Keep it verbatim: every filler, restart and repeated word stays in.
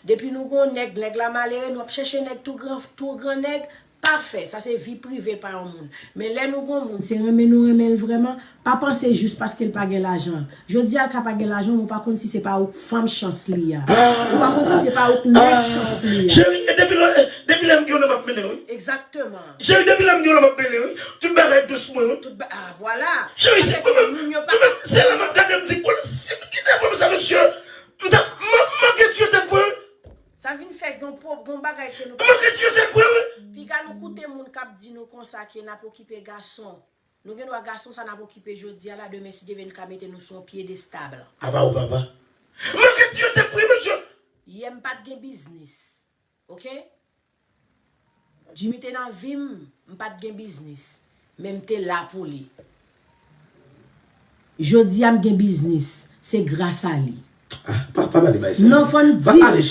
Depi nou gon nèg, nèg la malere, nou ap chèche nèg tou gran, tou gran nèg, pafè. Sa se vi prive pa yon moun. Men lè nou gon moun, se renmen nou renmen l vrèman, pa panse jis paske l pa gen lajan. Jodi a l ka pa gen lajan, men w pa konn si se pa ou k fanm chans li a. Ou pa konn si se pa ou k nèg chans li a. Cheri, e depi lè, e depi lè m gen w nan m ap mennen w, wi. Egzakteman. Cheri, depi lè m gen w nan m ap mennen w, wi. Tout bagay dous mwen, wi. Tout ba, ah, vwala. Cheri, se mwen menm, mwen menm, se la m ap gade m di, konnen si m kite fanm sa, mesye, m t ap, m ap manke tiye tèt mwen, wi. Sa vin fè gen yon pwo-, gen yon bagay ke nou pa. Manke tiye tèt mwen, wi. Piga nou koute moun k ap di nou konsa ke n ap okipe gason. Nou gen dwa gason sa n ap okipe jodi a la, demen si Dye vle n ka mete nou sou yon pyedestal. Apa ou papa. Manke tiye tèt mwen, wi, mesye. Yè m pa t gen biznis. Oke? Jimmy te nan vi m, m pa t gen biznis. Men m te la pou li. Jodi a m gen biznis. Se gras a li. Ah, pa, pa pale bay sa. Non, fò n di. Pa ale,